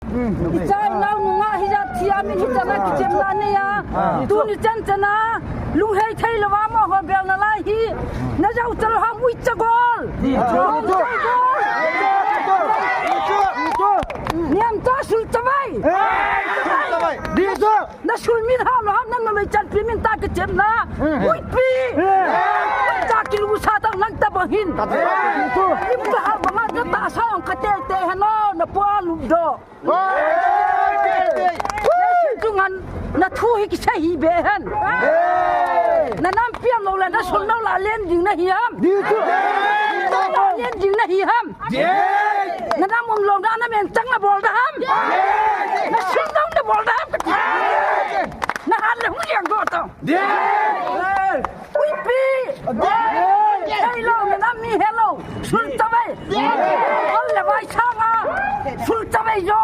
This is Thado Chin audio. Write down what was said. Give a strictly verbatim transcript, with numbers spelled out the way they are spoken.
Icha inao nunga hijat thia min hichan a kichemna neiya. Tuni chan chan a lunghei thei louva mo ho bel nalai hi. Najou chal ham ui chagol. Niam ta sul chavai. Nasul min ha lou ham, nang na mei chan pi min ta kichemna. Ui pi. Cha kilu sa tang nang tabang hin. Lim ka ha banga kata sa ong kate te hano na pua lu do. Chungan na thu hi kisei hi be hen. Na nam piam lou le, nasul lou la len ding nahi ham. La len ding nahi ham. Na nam um lou na, na men chang na bol da ham. Nasul lou na bol da ham. Na han le hung liang do to. Ui pi. Hello, na nam mi hello. Sul tawai. Ol le vai sanga. Sul tawai jo.